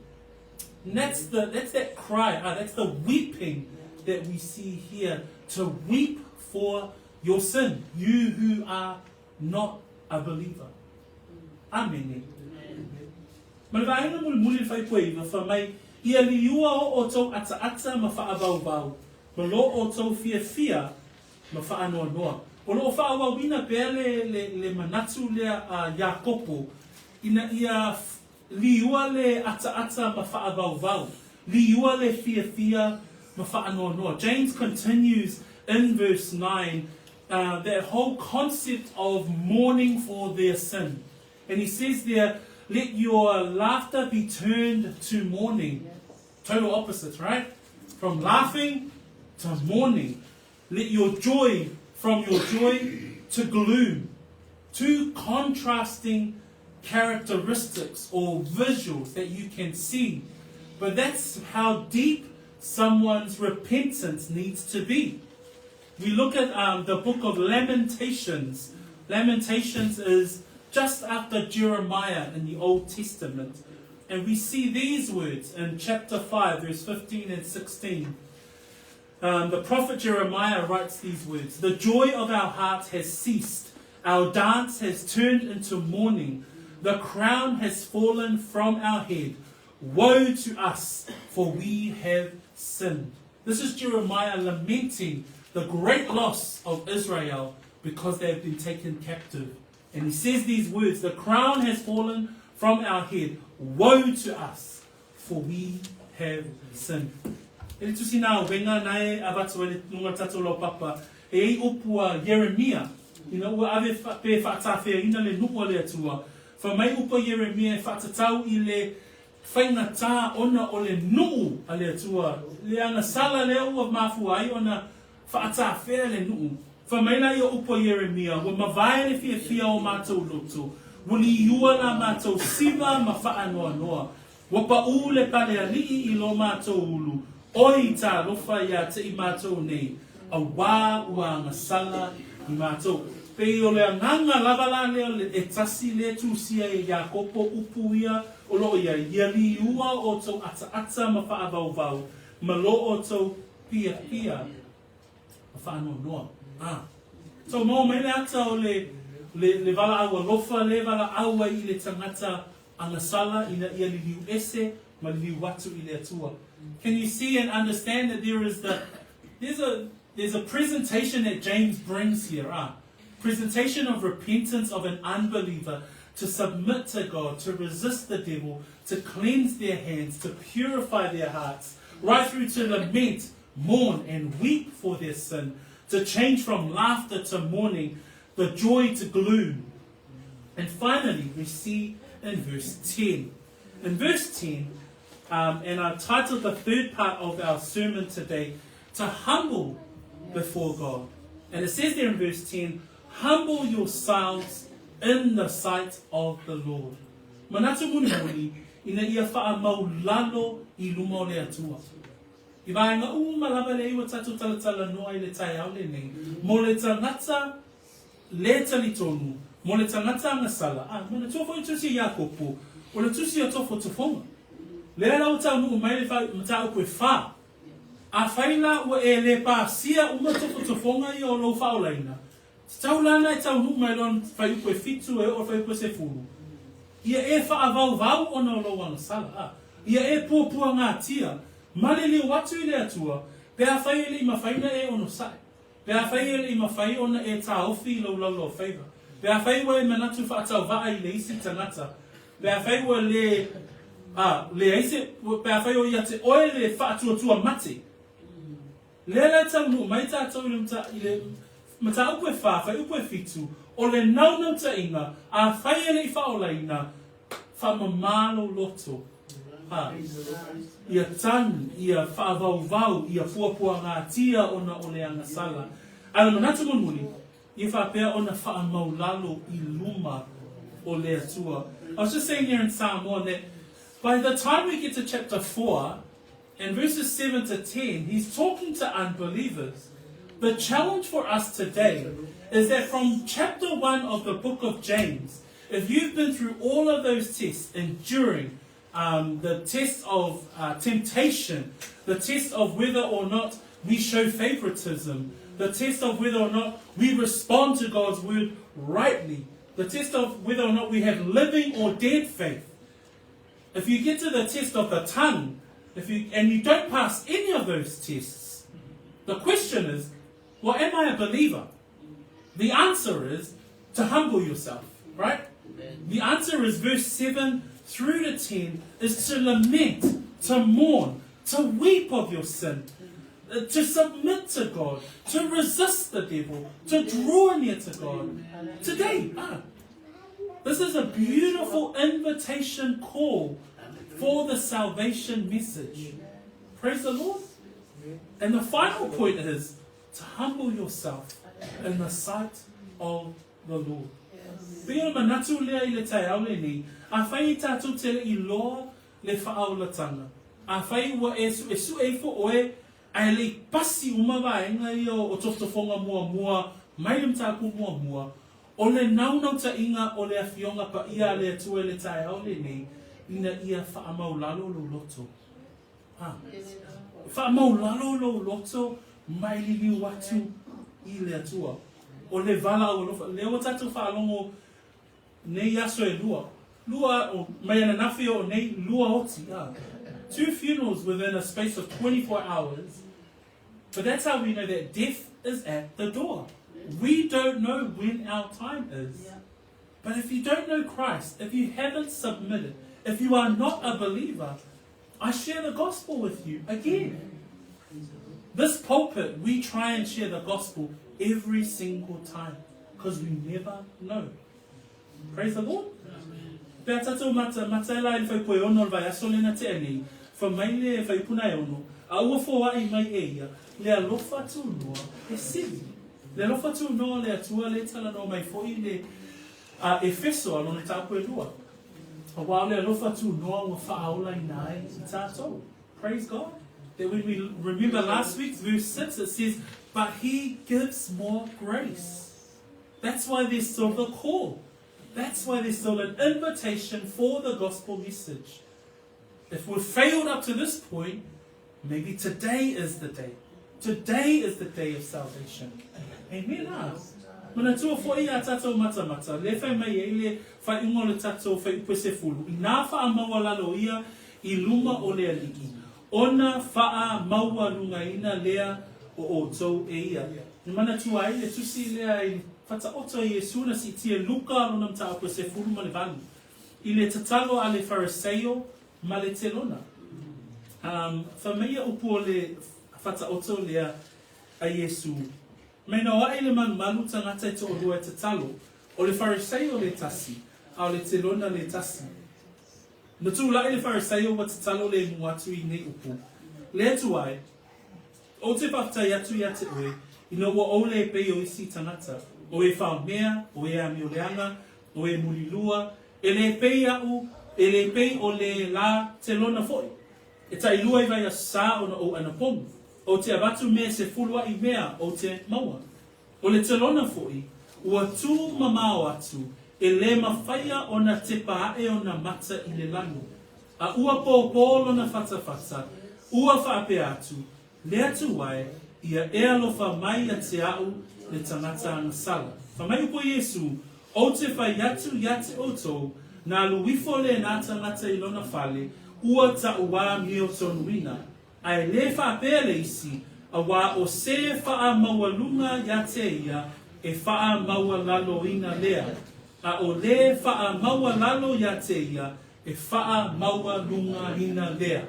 And that's the that's that cry, ah, that's the weeping that we see here. To weep for your sin, you who are not a believer. Amene. Ma le vaega mulimuli le faipua iva, fai mai, Ia liua o outou ataata ma faavauvau, ma lo outou fiafia ma faanoanoa. O lo o faaauauina pea le, le, le manatu lea a Iakopo, ina ia liua le ataata ma faavauvau, liua le fiafia ma faanoanoa. James continues in verse 9 that whole concept of mourning for their sin. And he says there, let your laughter be turned to mourning. Total opposites, right? From laughing to mourning. Let your joy from your joy to gloom. Two contrasting characteristics or visuals that you can see. But that's how deep someone's repentance needs to be. We look at the book of Lamentations. Lamentations is just after Jeremiah in the Old Testament. And we see these words in chapter 5, verse 15 and 16. The prophet Jeremiah writes these words The joy of our hearts has ceased, our dance has turned into mourning, the crown has fallen from our head. Woe to us, for we have sinned. This is Jeremiah lamenting the great loss of Israel because they have been taken captive. And he says these words The crown has fallen from our head. Woe to us, for we have sinned. E le tusi nā wenga nae avatu e le nunga tatou laupapa, e ei upu a Ieremia, ina ua ave pe whaatāwheaina le nu'u a le Atua, Fai mai upu a Ieremia e whaatatau i le faigata ona o le nu'u a le Atua, le agasala lea ua mafua ai ona faatāfea le nu'u. Fai mai la ia upu a Ieremia, Ua mavae le fiafia o matou loto, ua liua la matou siva ma faanoanoa, ua paʻū le pale aliʻi i lo matou ulu, oi talofa iā te i matou nei, auā ua agasala i matou. Pei o le agaga lava la lea e tasi lea tusia e Iakopo upu ia. O lo o i ai, ia liua outou ataata ma faavauvau, ma lo outou piapia ma faanoanoa. A. Tau maua mai le ata o le, le, le valaau alofa le valaau ai i le tagata agasala ina ia liliu ese ma liliu atu i le Atua. Can you see and understand that there is the, there's a, there's a presentation that James brings here, ah? Presentation of repentance of an unbeliever to submit to God, to resist the devil, to cleanse their hands, to purify their hearts, right through to lament, mourn, and weep for their sin, to change from laughter to mourning, the joy to gloom. And finally, we see in verse 10. In verse 10, and I've titled the third part of our sermon today, To Humble Before God. And it says there in verse 10, Humble yourselves in the sight of the Lord. Manatu mulimuli, ina ia whaamaulalo i luma o le Atua. I vaega uma lava lea ua tatou talatalanoa i le taeao lenei, mo le tagata le talitonu, mo le tagata agasala, a, manatua foi le tusi a Iakopo, o le tusi o tofotofoga. Lea la ua taunuu mai le mataupu e fa. Afai la ua e le pasia uma tofotofoga ia o lou faaolaina, tatau la ona e taunuu mai loa fuaiupu e fitu e oo i le fuaiupu e sefulu, ia e faavauvau ona o lou agasala, a ia e puapuagatia ma liliu atu i le Atua, pe afai e le i mafai ona e onosai, pe afai e le i mafai ona e taofi i lou laulaufaiva, pe afai ua e manatu faatauvaa i le isi tagata, pe afai ua le, a, leai se, pe afai o ia te oe le faatuatua mate. Lea la e taunuu mai tatou i le, i le mataupu e fa, fuaiupu e fitu, o le naunautaiga, afai e le i faaolaina, faamama lou loto, ha, ia tanu, ia faavauvau, ia puapuagatia ona o le agasala. A o le manatu mulimuli, ia faapea ona faamaulalo i luma o le Atua. I was just saying here in Samoan that by the time we get to chapter 4, in verses 7 to 10, he's talking to unbelievers. The challenge for us today is that from chapter 1 of the book of James, if you've been through all of those tests, enduring the test of temptation, the test of whether or not we show favoritism, the test of whether or not we respond to God's word rightly, the test of whether or not we have living or dead faith. If you get to the test of the tongue, if you and you don't pass any of those tests, the question is, well, am I a believer? The answer is to humble yourself, right? Amen. The answer is verse 7 through to 10 is to lament, to mourn, to weep of your sin, to submit to God, to resist the devil, to draw near to God. Today, this is a beautiful invitation call for the salvation message. Praise the Lord. And the final point is to humble yourself in the sight of the Lord. Pei o le manatu lea i le taeao lenei, afai i tatou te le i loa le faaolatanga, afai ua e suesue ifo oe ae le i pasi uma vaega ia o tofotofoga muamua mai le mataupu muamua, o le naunautaiga o le Afioga Paia a le Atua i le taeao lenei, ina ia faamaulalo lou loto. A. Faamaulalo lou loto mai liliu atu i le Atua. O le valaau alofa, lea ua tatou faalogo nei aso e lua, lua o, mai ananafi e oo nei, lua oti, a. Two funerals within a space of 24 hours. But that's how we know that death is at the door. We don't know when our time is. But if you don't know Christ, if you haven't submitted, if you are not a believer, I share the gospel with you again. This pulpit, we try and share the gospel every single time because we never know. Praise the Lord. Pe a tatou mata, mata e la i le fuaiupu e ono o le vaiaso lea na tea nei, fa mai le fuaiupu na e ono, a ua foai mai e ia le alofa tunoa e sili. Le alofa tunoa o le Atua le talanoa mai foi le a Efeso a lona mataupu e lua. Aua o le alofa tunoa ua faaolaina ai i tatou. Praise God. That when we remember last week's verse 6, it says, But he gives more grace. That's why there's still the call. That's why there's still an invitation for the gospel message. If we've failed up to this point, maybe today is the day. Today is the day of salvation. Amen. Ah. Manatua fo'i a tātou matamata, le whai mai e le whaiunga o le tātou whai upese fulu. I nā wha maua lalo ia i luma o le alii. Ona wha maua lunga ina lea o o tau e ia. I manatua ai le tusi lea i whataoto i Iesu na siitia Luka lona mataupu e 18. I le tatalo a le Fariseio ma le telona. Fai mai ia upu o le whataoto lea a Iesu, Mei nō aʻe le malumalu tagata e toʻalua e tatalo, o le Fariseio le tasi, a o le telona le tasi. Na tulaʻi le Fariseio ua tatalo le mua atu i nei upu, Le Atua e, Ou te faafetai atu iā te oe, ina ua ou le pei o isi tagata, o e faomea, o e amioleaga, o e mulilua, e le pei aʻu, e le pei o le la telona foʻi. E tailua i vai aso sa ona ou anapogi, ou te avatu mea 10 aʻi mea ou te maua. O le telona foʻi, ua tū mamao atu, e le mafaia ona tepa aʻe ona mata i le lani. A ua pōpō lona fatafata, ua faapea atu, Le Atua e, ia e alofa mai ia te aʻu le tagata agasala. Fai mai upu o Iesu, Ou te fai atu ia te outou, na alu ifo lena tagata i lona fale, ua taʻuā mio tonuina. A e lē faapea le isi, auā o se faamaualuga iā te ia e faamaualaloina lea, a o lē faamaualalo iā te ia e faamaualugaina lea.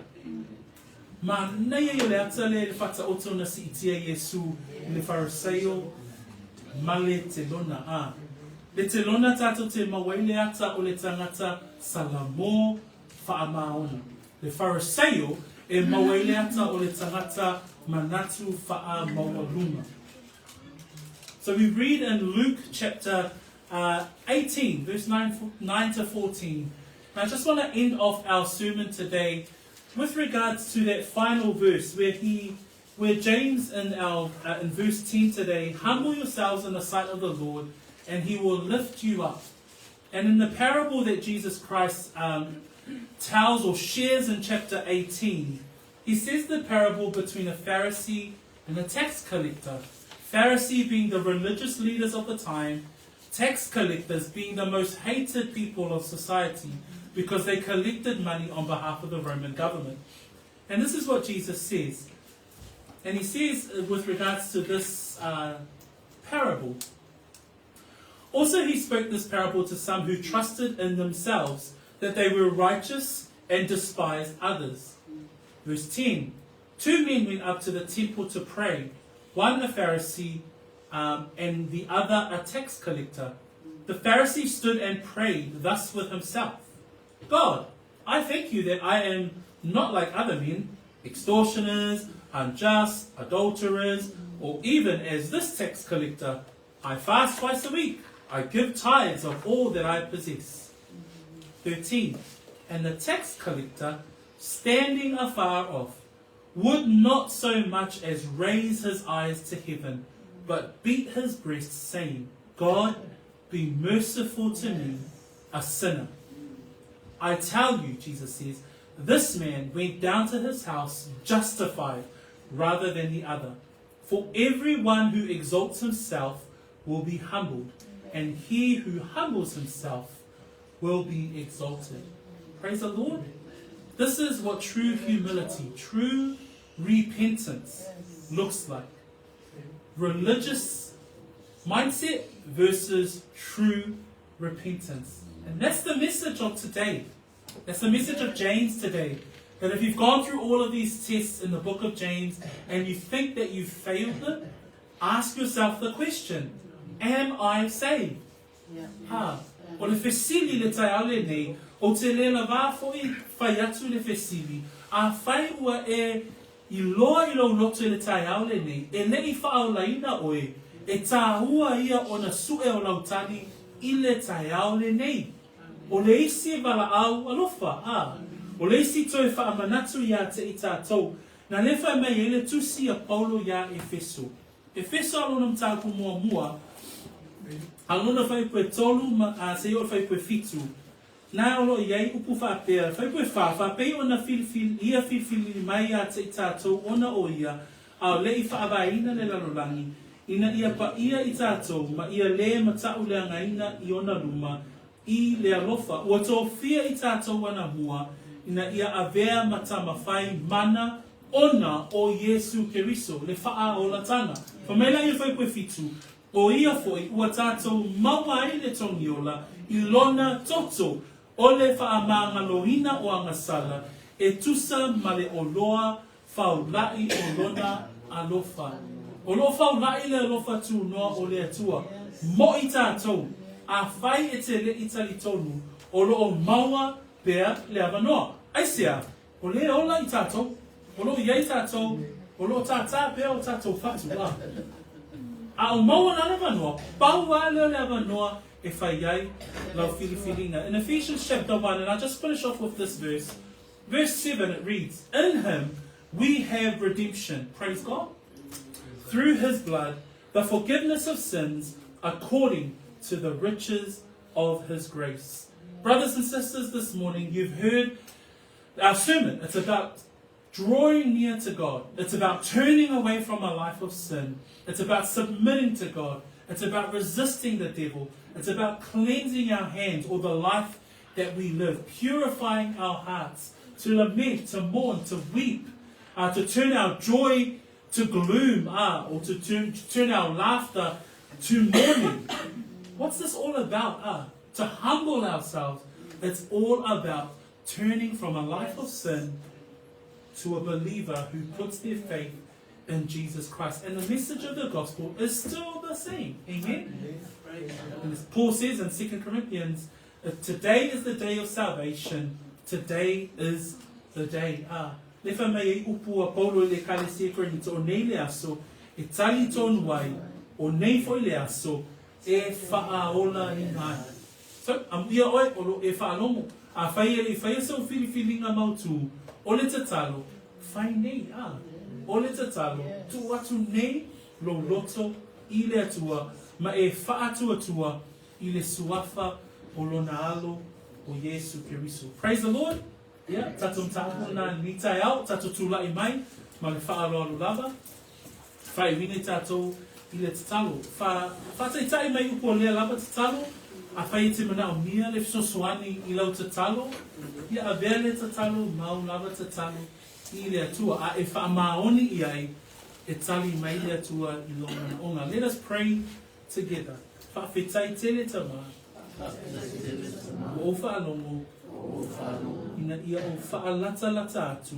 Manaia ia o le ata lea i le faataoto na siitia Iesu i le Fariseio ma le telona. A le telona tātou te mau ai le ata o le tagata Salamo faamaoni. Le Fariseio e mau ai le ata o le tagata manatu faamaualuga. So we read in Luke chapter 18, verse 9, 9 to 14. And I just want to end off our sermon today with regards to that final verse where he where James in our in verse 10 today, humble yourselves in the sight of the Lord and he will lift you up. And in the parable that Jesus Christ tells or shares in chapter 18, he says the parable between a Pharisee and a tax collector. Pharisee being the religious leaders of the time, tax collectors being the most hated people of society because they collected money on behalf of the Roman government. And this is what Jesus says. And he says with regards to this parable, Also he spoke this parable to some who trusted in themselves that they were righteous and despised others. Verse 10 Two men went up to the temple to pray, one a Pharisee and the other a tax collector. The Pharisee stood and prayed thus with himself God, I thank you that I am not like other men, extortioners, unjust, adulterers, or even as this tax collector. I fast twice a week. I give tithes of all that I possess. 13. And the tax collector, standing afar off, would not so much as raise his eyes to heaven, but beat his breast, saying, God, be merciful to me, a sinner. I tell you, Jesus says, this man went down to his house justified rather than the other. For everyone who exalts himself will be humbled, and he who humbles himself will be exalted. Praise the Lord. This is what true humility, true repentance looks like. Religious mindset versus true repentance. And that's the message of today. That's the message of James today. That if you've gone through all of these tests in the book of James and you think that you've failed them, ask yourself the question, am I saved? Ha, o le fesili le taeao lenei, ou te le lavā foʻi fai atu le fesili, afai ua e i loa i lou loto i le taeao lenei, e le i faaolaina oe, e tāua ia ona suʻe o lau tali i le taeao lenei. O le isi valaau alofa, a o le isi toe faamanatu iā te i tātou, na le fai mai ai le tusi a Paulo iā Efeso. Efeso a lona mataupu muamua, A lona fuaiupu e tolu ma, a, seia oo i le fuaiupu e fitu, na o lo o i ai upu faapea, fuaiupu e fa, faapei ona filifili, ia filifili mai ia te i tatou ona o ia, a o le i faavaeina le lalolagi, ina ia paia i tatou ma ia lē matauleagaina i ona luma, i le alofa, ua tofia i tatou anamua, ina ia avea ma tama fai mana ona o Iesu Keriso, le faaolatanga. Fai mai la ia fuaiupu e fitu, O ia foi ua tatou maua ai le togiola i lona toto o le faamagaloina o agasala e tusa ma le oloa faulaʻi o lona alofa. O lo o faulaʻi le alofa tunoa o le Atua mo i tatou, afai e te le i talitonu, o lo o maua pea le avanoa. Aisea? O lea e ola i tatou, o lo o i ai tatou, o lo o tātā pea o tatou fatu, a. A o maua la le avanoa, pau lava lea o le avanoa e fai ai lau filifiliga. In Ephesians chapter 1, and I'll just finish off with this verse, verse 7 it reads, In him we have redemption, praise God, through his blood, the forgiveness of sins according to the riches of his grace. Brothers and sisters, this morning you've heard our sermon. It's about drawing near to God. It's about turning away from a life of sin. It's about submitting to God. It's about resisting the devil. It's about cleansing our hands or the life that we live, purifying our hearts, to lament, to mourn, to weep, uh, to turn our joy to gloom, uh, or to turn, to turn our laughter to mourning. What's this all about? Uh? To humble ourselves. It's all about turning from a life of sin to a believer who puts their faith in Jesus Christ. And the message of the gospel is still the same. Amen? And as Paul says in 2 Corinthians, today is the day of salvation. Today is the day. Ah, le whai mai ai upu a Paulo i le Ekalesia Korinito, o nei le aso, e tali tonu ai, o nei foi le aso, e whaaola ina ai. So, amuia oe, o lo e faalogo. Afai e le i faia sau filifiliga mautū, o le tatalo, fai nei, a. O le tatalo, tuu atu nei lou loto i le Atua ma e faatuatua i le suafa o Lona Alo o Iesu Keriso. Praise the Lord! Ia, tatou mataupu lena i lenei taeao, tatou tulai mai ma le faaaloalo lava. Faaiuina i tatou i le tatalo. Fa, faataitai mai upu o lea lava tatalo, afai e te manaomia le fesoasoani i lau tatalo, ia avea lea tatalo, mau lava tatalo i le Atua, a e faamaoni i ai e tali mai le Atua i lou manaoga. Let us pray together. Faafetai tele Tama. Ua ou faalogo ina ia ou faalatalata atu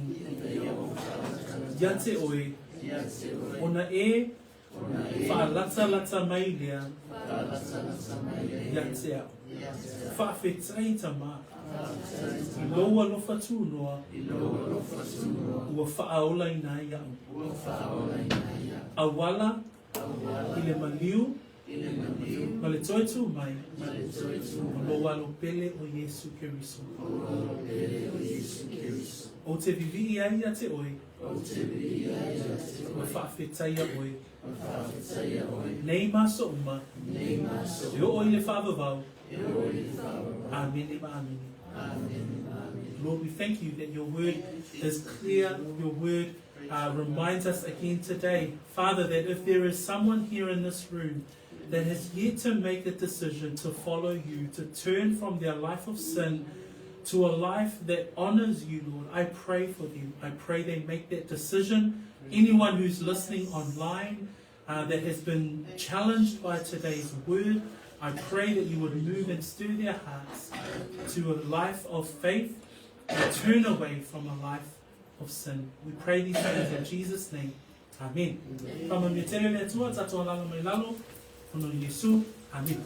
ia te oe, ona e faalatalata mai lea ia te au. Faafetai Tama i lou alofa tunoa ua faaolaina ai iaʻu. Auala i le maliu ma le toe tū mai o lou alo pele o Iesu Keriso. Ou te vivii ai ia te oe ma faafetaia oe nei ma aso uma e oo i le faavavau. Amene ma amene. Lord, we thank you that your word is clear, your word uh, reminds us again today, Father, that if there is someone here in this room that has yet to make a decision to follow you, to turn from their life of sin to a life that honors you, Lord, I pray for them. I pray they make that decision. Anyone who's listening online uh, that has been challenged by today's word, I pray that you would move and stir their hearts to a life of faith and turn away from a life of sin. We pray these things in Jesus' name. Amen. Whamanuia tele le Atua, tatou alala mai lalo, ona o Iesu. Amen.